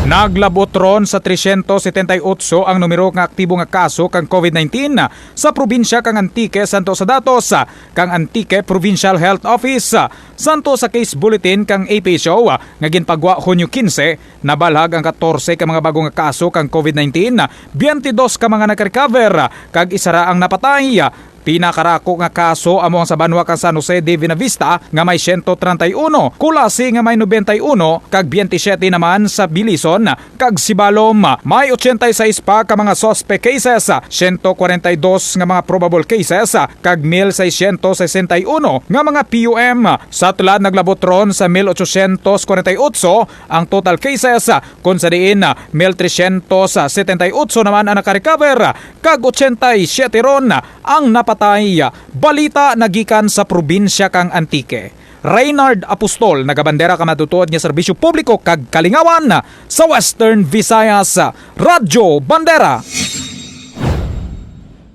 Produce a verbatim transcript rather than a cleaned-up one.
Naglab-ot run sa tresyentos setenta y otso ang numero nga aktibo nga kaso kang COVID nineteen sa probinsya kang Antique, santo sa datos kang Antique Provincial Health Office. Santo sa case bulletin kang A P H O nga ginpagwa Hunyo kinse, nabalhag ang katorse ka mga bago nga kaso kang COVID nineteen, biyente dos ka mga nakarecover, kag isara ang napatay. Pinakarako nga kaso amo ang sa banwa kang San Jose de Buenavista nga may siyento trenta y uno, Culasi nga may nobenta y uno, kag biyente siyete naman sa Belison kag Sibalom. May ochenta y seis pa ka mga suspect cases, siyento kwarenta y dos nga mga probable cases, kag mil seiscientos sesenta y uno nga mga P U M. Sa tulad, naglab-ot run sa mil ochocientos kwarenta y otso ang total cases, kon sa diin mil trescientos setenta y otso naman ang nakarecover, kag ochenta y siyete run ang napatay. Balita nga gikan sa probinsya kang Antique. Reynard Apostol, nagabandera kang matutuod nga serbisyo publiko kag kalingawan sa Western Visayas, Radyo Bandera.